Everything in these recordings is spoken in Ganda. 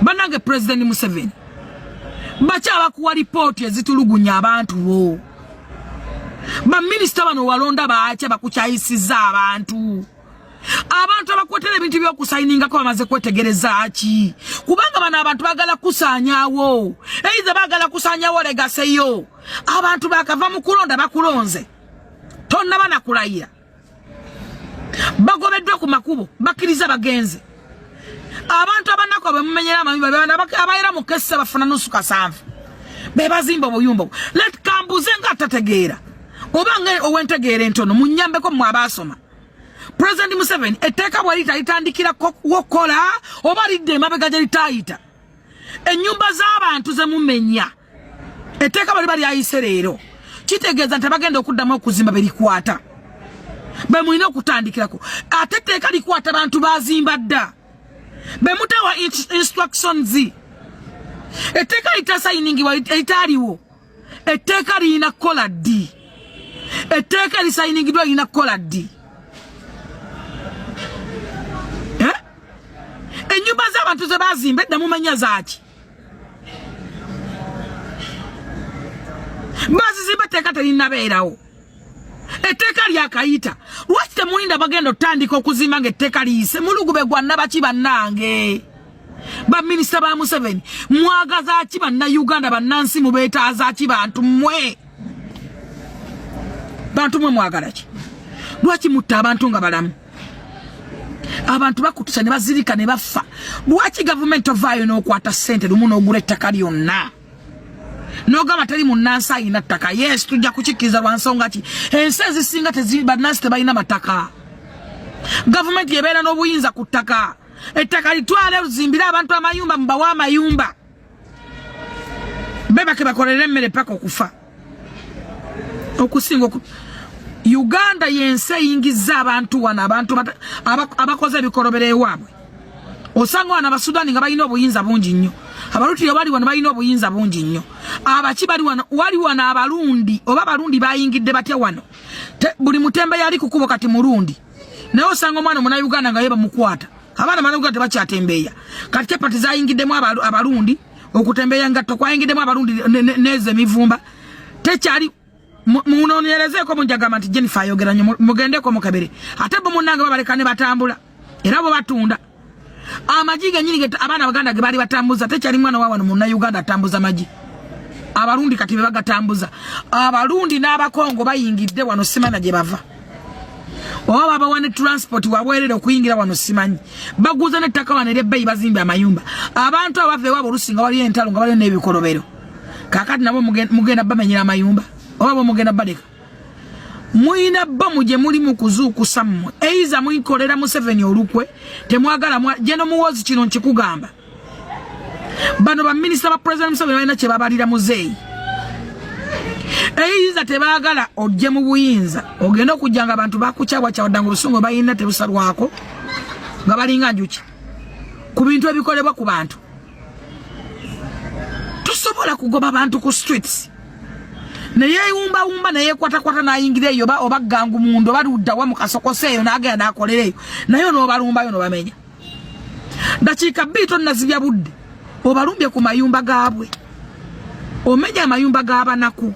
Banange, President Museveni, bakyabakuwa lipooti ezitulugunya abantu bo. Baminisita bano walonda baakya bakukyayisiza abantu. Abantu abakwetera ebintu byokusayiningako bamaze kwetegereza ki? Kubanga bano abantu bagala kusanyawo, eiza bagala kusanyawo legaseyo. Abantu bakava mu kulonda, bakulonze, tonnaba nakulayira, bagobeddwa ku makubo, bakkiriza bagenze. Abantu abanaku abemumenyera amayumba, abayera mu kesa bafuna nusu kasanvu, bebazimba obuyumba. Let kambuze nga atategeera oba nga owentegeera entono, munyambeko mmwe abaasoma. President Museveni, etteeka bwe liyita, litandikira wokola oba lidda emabega gye litaayita? Ennyumba z'abantu ze mumenya, etteeka bwe liba lyayise leero, kitegeeza nti abagenda okuddamu okuzimba berikwata be mulina okutandikirako. Ate etteeka likwata bantu bazimba dda be mutawa instructions. Etteeka litasayiningibwa eritaaliwo, etteeka lirina kukola ddi? Etteeka erisayiningidwa lirina kukola ddi? Eh? Ennyumba z'abantu ze bazimba edda mumanya zaaki? Bazizimba etteeka terinabeerawo, etteeka lyakayita. Lwaki temulinda bagenda otandika okuzimba nga etteeka liyise? Mulugube gwa nabaki? Bannange, baminisita ba Museveni, mwagaza ki Bannayuganda? Bannansi mubeetaaza ki? Bantu mmwe, bantu mwe mwagala ki? Lwaki mutta abantu nga balamu? Abantu bakutusa ne bazirika ne bafa. Lwaki gavumenti ovaayo n'okwata ssente lumu n'ogula ettaka lyonna n'ogamba teri munnansi ayina ttaka? Yes, tujja kukikkiriza. Lwa nsonga ki? Ensi ezisinga bannansi tebalina mataka, gavumenti ebeera n'obuyinza ku ttaka. Ettaka litwale luzimbire abantu amayumba, mubawe amayumba, bebake bakolere emmere paka okufa. Okusinga Uganda yensi eyingiza abantu wano, abantu abakoze ebikolobero ewaabwe. Osanga wano Abasudani nga balina obuyinza bungi nnyo, Abalutiro bali wano balina obuyinza bungi nnyo, abaki bali wano, wali wano Abalundi. Oba Abalundi bayingidde batya wano? Buli mutembe yali kukubo kati Mulundi, naye osanga omwana Omunauganda nga ye bamukwata. Abaana Banauganda tebakyatembeeya kati. Capati zayingiddemu Abalundi, okutembeeya ngatto kwayingiddemu Abalundi nezo emivumba tekyali. Munoonyerezeeko, munjagamba nti Jennifer ayogera nnyo, mugendeko mukebere. Ate bo munnange babaleka ne batambula, era bo batunda amagi genyini abaana Abaganda ge baali batambuza. Tekyali mwana wa wano Munnauganda atambuza magi, Abalundi kati be bagatambuza. Abalundi n'Abakongo bayingidde wano, simanya gye bava, oba babawa ne transport wabwerere okuyingira wano, simanyi. Baguza n'ettaka wano eryebbeeyi, bazimba amayumba. Abantu abava ewaabwe olusi nga waliyo entalo, nga waliyo n'ebikolobero, kakati nabo mugenda bamenyera amayumba oba bo mugenda baleka? Muyina bomu gye muli mu kuzuukusa mmwe, eiza muyikolera Museveni olukwe, temwagala Geno Muwozi. Kino nkikugamba, bano baminisita ba President Museveni balina kye babalira muzeeyi, eyinza tebaagala ojje mu buyinza. Ogenda okujja nga abantu bakukyawakyawadda, nga obusungu balina tebusalwako, nga balinga njuki ku bintu ebikolebwa ku bantu. Tosobola kugoba bantu ku streets, neyewumbawumba, neyekwatakwata, nayingira eyo oba gangu munda oba luddawa mu kasokose eyo, nagenda nakolera eyo, naye onoobalumbayo nobamenya dakiika 2 tonnazibya budde, obalumbye ku mayumba gaabwe. Omenya amayumba g'abanaku,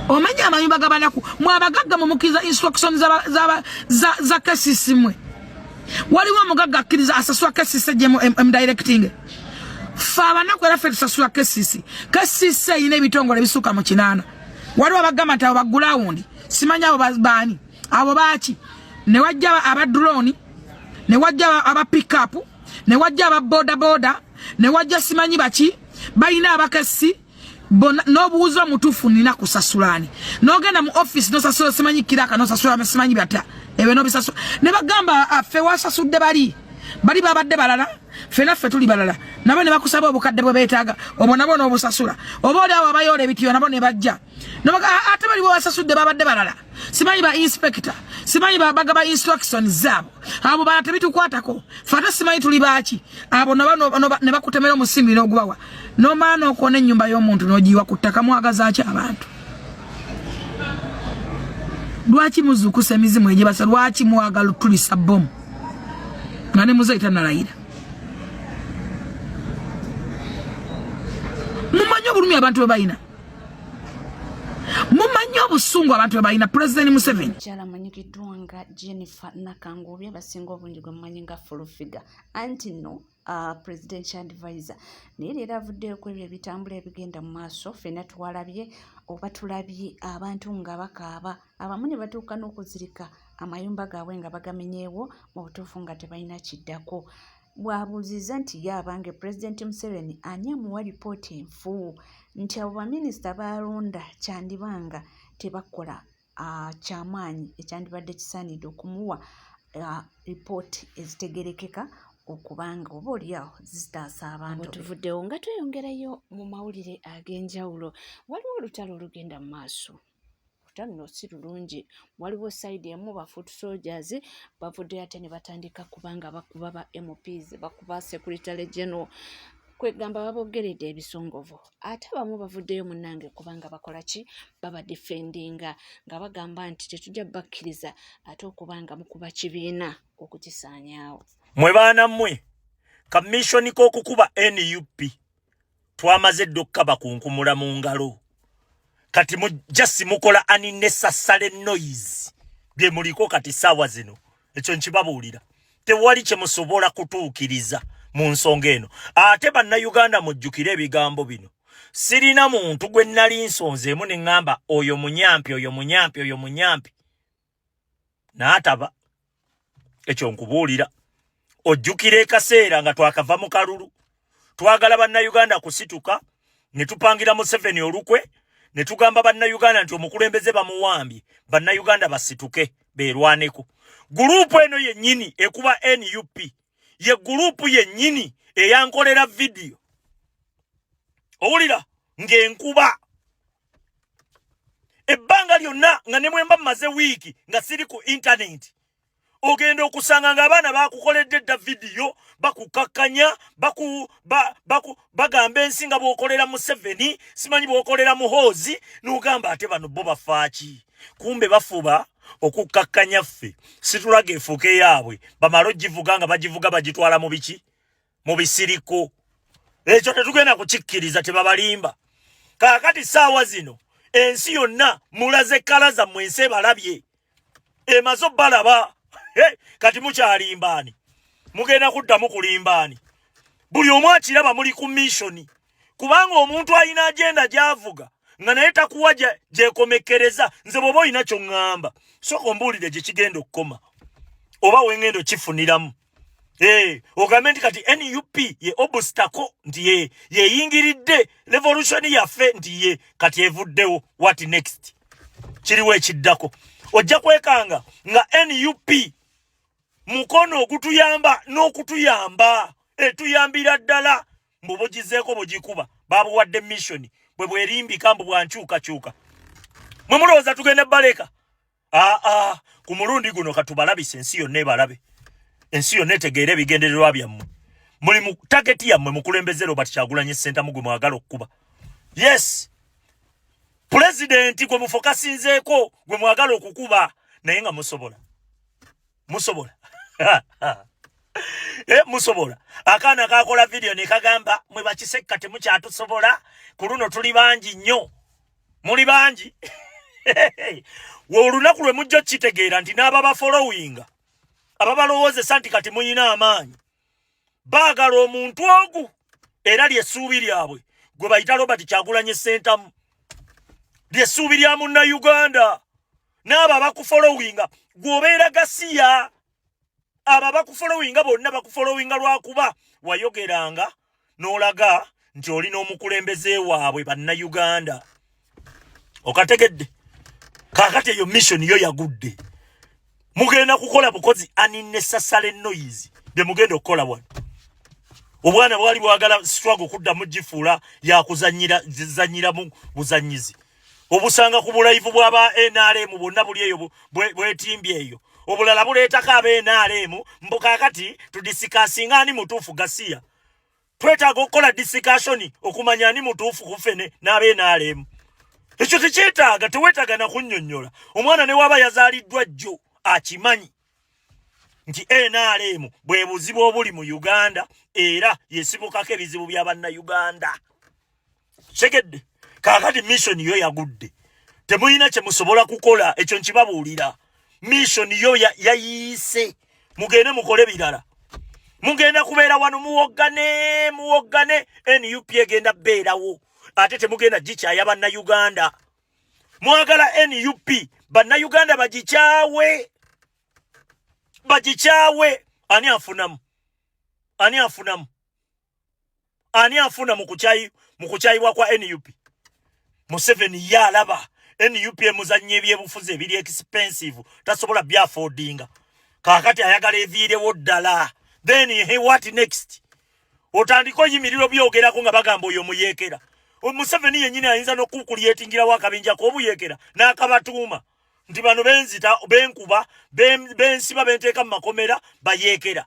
omenya amayumba g'abanaku. Mwe abagagga mumukkiriza instruction za KCC mwe. Waliwo omugagga akkiriza asasula KCC gyemu emdirecting? Fe abanaku era ffe tusasula KCC. KCC erina ebitongole ebisuka mu 8. Waliwo abagamba nti abo bagulawundi, simanyi abo baani, abo baaki. Ne wajja aba drone, ne wajja aba pickup, ne wajja aba boda boda, ne wajja simanyi baki, balina abakessi n'obuuza omutuufu nina kusasulani. N'ogenda mu office n'osasula simanyi kiraka, n'osasula simanyi batya ebyo, n'obisasula ne bagamba ffe wasasudde bali, bali babadde balala, ffena ffe tuli balala. Nabo ne bakusaba obukadde bwe beetaaga, obwo nabo n'obusasula. Oba oli awo abayoola ebitiyo nabo ne bajja, ate bali bwewasasudde babadde balala, simanyi ba inspector, simanyi bagaba instructions zaabo, abo bala tebitukwatako, fe ate simanyi tuli baaki. Abo ne bakutemera omusimbi n'ogubawa, nomala n'okwona ennyumba y'omuntu n'ogiyiwa ku ttaka. Mwagazaaki abantu? Lwaki muzuukusa emizimu egyebasa? Lwaki mwagala otulisa bomu nga ne muzeeyi tanalayira? Abantu bwe balina, mumanyi obusungu abantu bwe balina President Museveni. Mukyala amanyikiddwa nga Jennifer Nakanguubi, abasinga obungi gwe mumanyi nga Full Figure, anti nno presidential advisor, naye leero avuddeyo ku ebyo ebitambula ebigenda mu maaso. Ffenna twalabye oba tulabye abantu nga bakaaba, abamu ne batuuka n'okuzirika, amayumba gaabwe nga bagamenyeewo, mu butuufu nga tebalina kiddako. Bw'abuuzizza nti ye abange Pulezidenti Museveni ani amuwa lipooti enfu nti abo baminisita baalonda kyandiba nga tebakola kyamaanyi ekyandibadde kisaanidde okumuwa lipooti ezitegerekeka okubanga oba oliawo zitaasa abantu. Tuvuddewo nga tweyongerayo mu mawulire ag'enjawulo. Waliwo olutalo olugenda mu maaso. Olutalo luno si lulungi. Waliwo side emu, ba foot soldiers bavuddeyo ate ne batandika kubanga bakuba ba MPs, bakuba secretary general, kwegamba babogeredde ebisongovu. Ate abamu bavuddeyo munnange kubanga bakola ki? Babadefendinga nga bagamba nti tetujja bakkiriza ate okubanga mukuba kibiina okukisaanyaawo. Mwe baana mmwe, ka mission k'okukuba NUP twamaze dda okukaba kunkumula mu ngalo. Kati mujja mukola unnecessary noise bye muliko kati saawa zino. Ekyo nkibabuulira, tewali kye musobola kutuukiriza mu nsonga eno. Ate Bannayuganda, mujjukire ebigambo bino: sirina muntu gwe nnali nsonzeemu ne ŋŋamba oyo munyampi, oyo munyampi, oyo munyampi, n'ataba. Ekyo nkubuulira, ojjukira ekaseera nga twakava mu kalulu, twagala Bannayuganda kusituka ne tupangira Museveni olukwe, ne tugamba Bannayuganda nti omukulembeze bamuwambye, Bannayuganda basituke beerwaneko. Group eno yennyini ekuba NUP ye group yennyini eyankolera vidiyo, owulira, ng'enkuba ebbanga lyonna nga ne mwemba mmaze wiiki nga siri ku intaneti, ogenda okusanga ng'abaana bakukoledde dda vidiyo, bakukakkanya, bagamba ensi nga bw'okolera Museveni, simanyi bw'okolera Muhoozi, n'ogamba ate bano bo bafaaki? Kumbe bafuba okukkakkanya ffe situlaga efuuke yaabwe, bamale ogivuga nga bagivuga bagitwala mu biki, mu bisiriko. Ekyo tetugenda kukikkiriza, tebabalimba. Kaakati saawa zino ensi yonna mulaze colour zammwe, ensi ebalabye, emaze obbalaba. Kati mukyalimbaani? Mugenda kuddamu kulimbaani? Buli omu akiraba muli ku mission, kubanga omuntu alina agenda gy'avuga nga naye takuwa gyekomekereza. Nze bw'oba olina kyoŋŋamba, sooka ombuulire gye kigenda okukoma oba wengenda okifuniramu. Ogambe nti kati NUP ye obstacle, nti ye yeyingiridde revolution yaffe, nti ye kati evuddewo. What next? Kiriwo ekiddako? Ojja kwekanga nga NUP mukono ogutuyamba n'okutuyamba, etuyambira ddala, mbu bugizeeko bugikuba, babuwadde mission bwe bwerimbika mbu bwankyukakyuka. Mwe mulowooza tugenda baleka? Aa, ku mulundi guno katubalabise, ensi yonna ebalabe, ensi yonna etegeere ebigendererwa byammwe. Muli mu target yammwe mukulembeze Robert Kyagulanyi Ssentamu gwe mwagala okukuba. Yes, pulezidenti gwe mufokasinzeeko, gwe mwagala okukuba, naye nga musobola, musobola, musobola. Akaana kakola vidiyo ne kagamba, "Mwe bakisekka temukyatusobola, ku luno tuli bangi nnyo." Muli bangi? We olunaku lwe mujja okitegeera nti n'ababafolowinga, ababalowoozesa nti kati muyina amaanyi, baagala omuntu ogu, era lyessuubi lyabwe gwe bayita Robert Kyagulanyi Ssentamu, lyessuubi lya Munnayuganda. N'abo abakufolowinga, gw'obeera gasiya, abo abakufolowinga bonna bakufolowinga lwakuba wayogeranga n'olaga nti oli n'omukulembeze waabwe Bannayuganda. Okategedde? Kaakati eyo mission yo yagudde. Mugenda kukola bukozi unnecessary noise bye mugenda okukola wano. Obwana bwali bwagala struggle kuddamu gifuula yakuzanyira zanyiramu buzanyizi, obusanga ku bu live bw'aba NRM bwonna buli eyo bwetimbye eyo, obulala buleetako aba NRM mbu kaakati tudiscussinga ani mutuufu. Gasiya, twetaaga okukola discussion okumanya ani mutuufu ku ffene n'aba NRM. Ekyo tekyetaaga, teweetaaga na kunnyonnyola. Omwana ne waba yazaaliddwa jjo akimanyi nti NRM bwe buzibu obuli mu Uganda, era yesibukako ebizibu bya Bannayuganda. Kitegedde? Kaakati mission yo yagudde, temulina kye musobola kukola, ekyo nkibabuulira. Mission yo yayiise, ya mugende mukole birala. Mugenda kubeera wano muwoggane muwoggane, NUP egenda beerawo, ate temugenda gikyaya Bannayuganda. Mwagala NUP Bannayuganda bagikyawe, bagikyawe. Ani afunamu? Ani afunamu? Ani afuna mu kukyayibwa kwa NUP? Museveni ye alaba NUP emuzannya ebyebufuzi ebiri expensive, tasobola byafodinga. Kaakati ayagala eviirewo ddala. Then he, what next? Otandika oyimirira obyogerako nga bagamba oyo muyeekera. Museveni yennyini ayinza n'okukulyetingirawo akabinja k'obuyeekera n'akabatuuma nti bano benzita, benkuba, bensiba, benteeka mu makomera, bayeekera.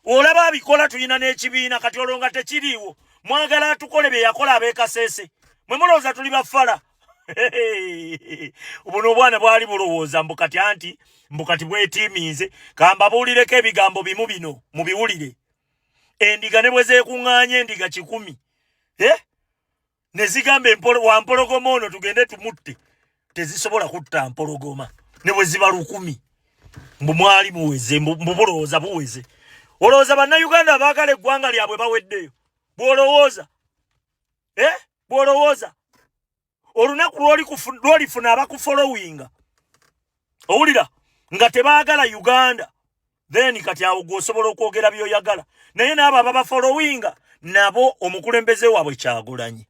Olaba abikola, tulina n'ekibiina kati olwo nga tekiriiwo. Mwagala atukole bye yakola ab'e Kasese. Mwe mulowooza tuli bafala? Buno obwana bwali bulowooza mbu kati anti mbu kati bwetiiminze. Kambabuulireko ebigambo bimu bino mubiwulire. Endiga ne bwe zeekuŋŋaanya, endiga 100, eh? Ne zigamba wampologoma ono tugende tumutte, tezisobola kutta mpologoma ne bwe ziba 1000. Mbu mwali muweze, mbu bulowooza buweze. Olowooza Bannayuganda abaagala eggwanga lyabwe baweddeyo? Bw'olowooza, eh? Bw'olowooza olunaku lwolifuna abakufolowinga, owulira nga tebaagala Uganda, then kati awo gweosobola okwogera byoyagala. Naye n'abo ababafolowinga nabo omukulembeze waabwe Kyagulanyi,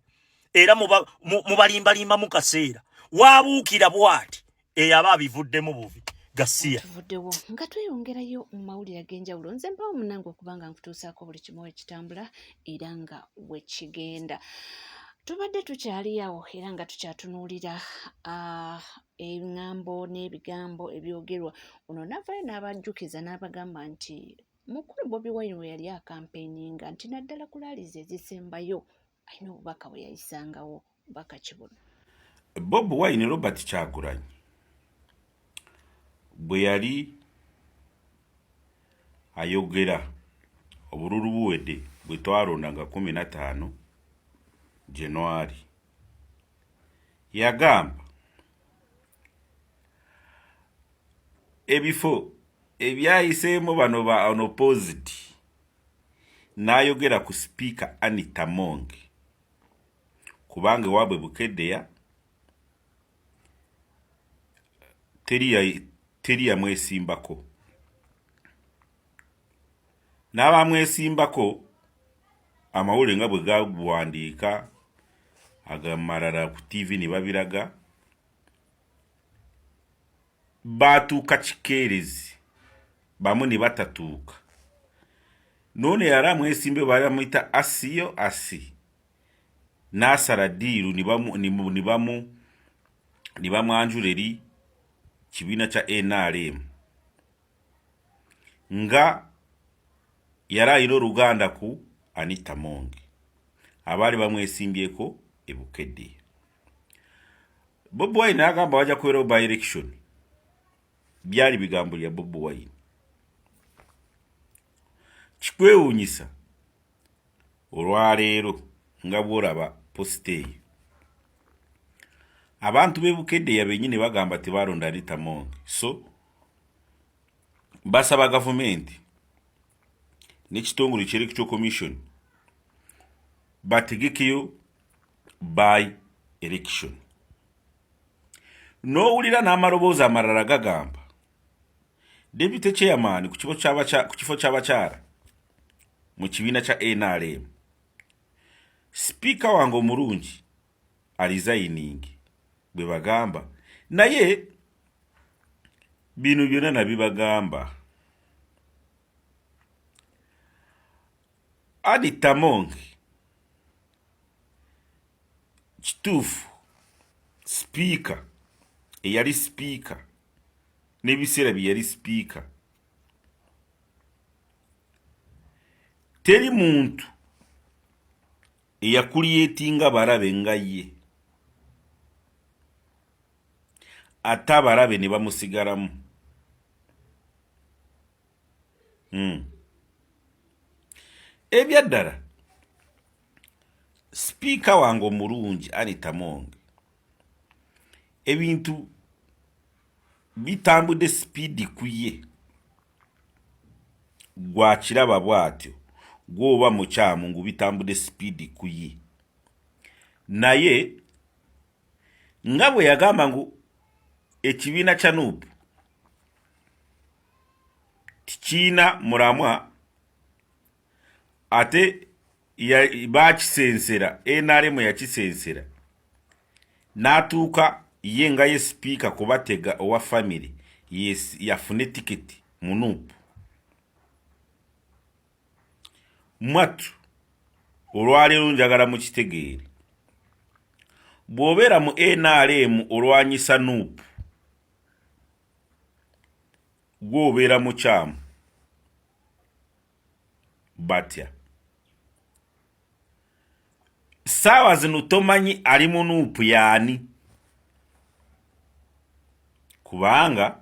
era mubalimbalimba mu kaseera waabuukira bw'ati, eyo aba abivuddemu buvi gasiya. Tuvuddewo nga tweyongerayo mu mawulire ag'enjawulo. Nze mpawo munange okuba nga nkutuusaako buli kimu wekitambula era nga wekigenda. Tubadde tukyali awo era nga tukyatunuulira eŋŋambo n'ebigambo ebyogerwa. Ono n'avaayo n'abajjukiza n'abagamba nti mukulu Bobi Wine we yali akampeininga, nti naddala ku rallies ezisembayo, alina obubaka bwe yayisangawo. Bubaka ki buno? Bobi Wine, Robert Kyagulanyi, bwe yali ayogera obululu buwedde bwe twalonda nga 15 January, yagamba ebifo ebyayiseemu bano ba unopposed, n'ayogera ku Sipiika Anita Among, kubanga ewaabwe Bukeddeya teri yamwesimbako, n'abamwesimbako amawulire nga bwe gawandiika agamalala ku TV ne babiraga, baatuuka kikeerezi, bamu ne batatuuka. Noono yali amwesimbe baali bamuyita Asiyo Asi, n'asala ddiiru ne bamwanjula eri kibiina kya NRM, nga yali alina oluganda ku Anita Among, abaali bamwesimbyeko e Bukedde. Bobi Wine n'agamba wajja kubeerawo by election. Byali bigambo lya Bobi Wine. Kikwewuunyisa olwaleero nga bw'olaba posita eyo, abantu b'e Bukeddeya bennyini bagamba tebalonda Anita Among, so basaba gavumenti n'ekitongole ky'Electoral Commission bategekeyo by election. N'owulira n'amaloboozi amalala gagamba deputy chairman ku kifo ky'abakyala mu kibiina kya NRM, sipiika wange omulungi aresigning, bwe bagamba. Naye bino byonna nabibagamba. Anita Among kituufu sipiika, eyali sipiika n'ebiseera bye yali sipiika, teri muntu eyakuliyetinga balabe nga ye, ate abalabe ne bamusigalamu. Ebyaddala. Sipiika wange omulungi Anita Among, ebintu bitambudde sipiidi ku ye, gwakiraba bw'atyo, gw'oba mukyamu ngu bitambudde sipiidi ku ye, naye nga bwe yagamba ngu ekibiina kya Nup tikiina mulamwa, ate bakisensera, NRM yakisensera n'atuuka ye nga ye sipiika kubatega owa famire yafune tiketi mu Nup. Mwattu olwaleero njagala mukitegeere, bw'obeera mu NRM olwanyisa Nup, gw'obeera mukyamu. Batya saawa zino tomanyi ali mu Nup yaani, kubanga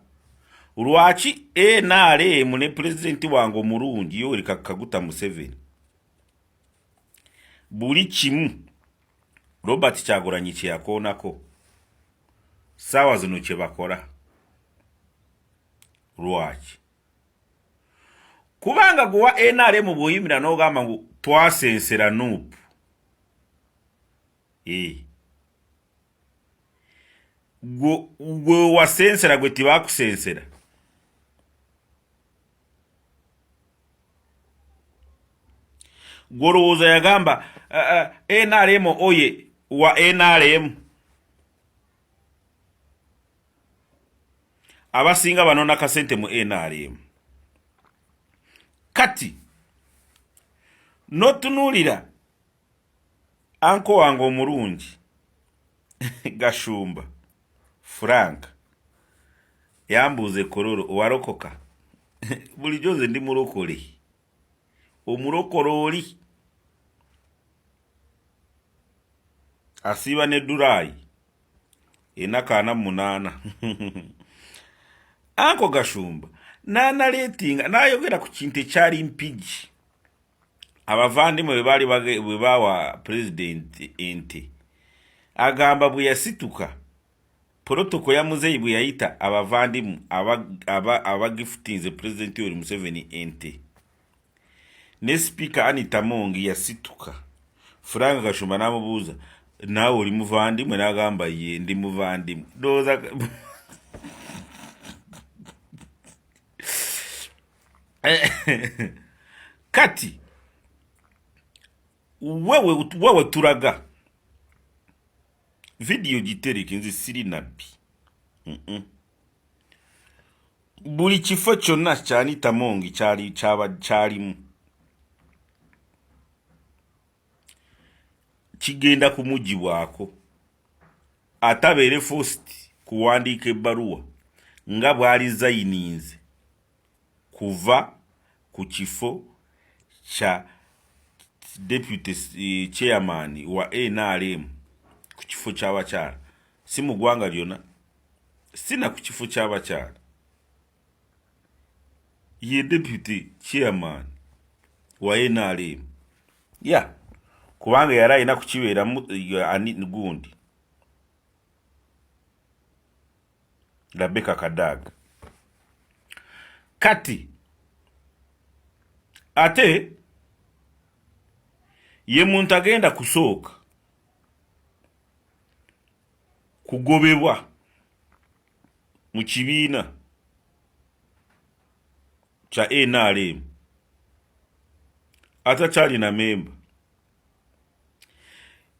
lwaki NRM ne pulezidenti wange omulungi Yoweri Kaguta Museveni buli kimu Robert Kyagulanyi kye yakoonako saawa zino kye bakola. Lwaki? Kubanga gwe wa NRM bw'oyimira n'ogamba ngu twasensera Nup, gwe wasensera gwe tibakusensera. Gwe olowooza yagamba NRM oye wa NRM abasinga banona kasente mu NRM. Kati notunuulira anko wange omulungi Gashumba Frank yambuuza ekololo owarokoka bulijjo nze ndi mulokole, omulokole oli asiiba ne Durayi enaka 48. Anko Gashumba nanaleetinga nayogera ku kintu ekyali Mpigi, abavandimwe bwe baali bwe bawa pulezidenti ente, agamba bwe yasituka protoko ya muzeeyi bwe yayita abavandimwe abagifutinze pulezidenti Yoweri Museveni ente, ne sipiika Anita Among yasituka. Frank Gashumba n'amubuuza, naawe oli muvandimwe? N'agamba ye ndi muvandimwe. Ndowooza kati wewe turaga vidiyo gitereke, nze siri nabbi. Buli kifo kyonna kya Anita Among kyalimu kigenda kumugibwako, atabeere forced kuwandiika ebbaluwa nga bw'ali zayininze kuva ku kifo kya deputy chairman wa NRM ku kifo ky'abakyala, si mu ggwanga lyonna, si na ku kifo ky'abakyala, ye deputy chairman wa NRM ya kubanga yali alina kukibeeramu ani gundi Rebecca Kadaga. Kati ate ye muntu agenda kusooka kugobebwa mu kibiina kya NRM atakyalina memba.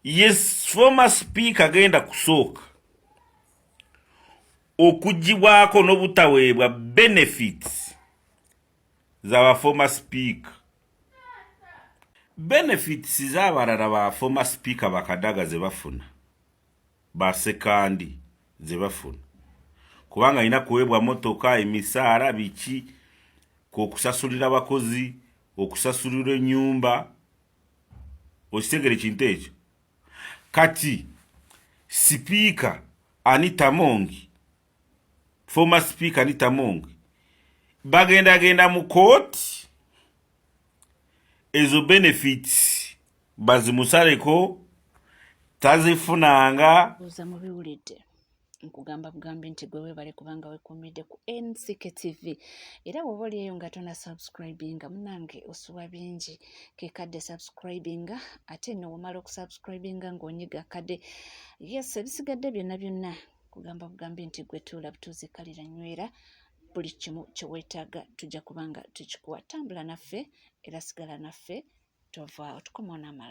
Yes, former speaker agenda kusooka okugibwako n'obutaweebwa benefits zaba former speaker. Benefits z'abalala ba former speaker bakadaga ze bafuna, basekandi ze bafuna, kubanga alina kuweebwa motoka, emisaala, biki, okusasulira abakozi, okusasulira ennyumba, okitegere kintu ekyo. Kati sipiika Anita Among, former speaker Anita Among, bagendagenda mu kooti ezo benefits bazimusaleko. Tazifunanga. Buuza mubiwulidde. Nkugamba bugambi nti gwe weebale kubanga wekuumidde ku NCK TV, era bw'oba oli eyo nga tona subscribinga, munange osuba bingi. Kekadde subscribinga, ate nno womala okusubscribinga ng'onyiga kadde. Yes, ebisigadde byonna byonna kugamba bugambi nti gwe tuula butuuzi, kalira, nywera, buli kimu kye weetaaga tujja kubanga tukikuwa. Tambula naffe era sigala naffe, tovaawo, tukomawo n'amala.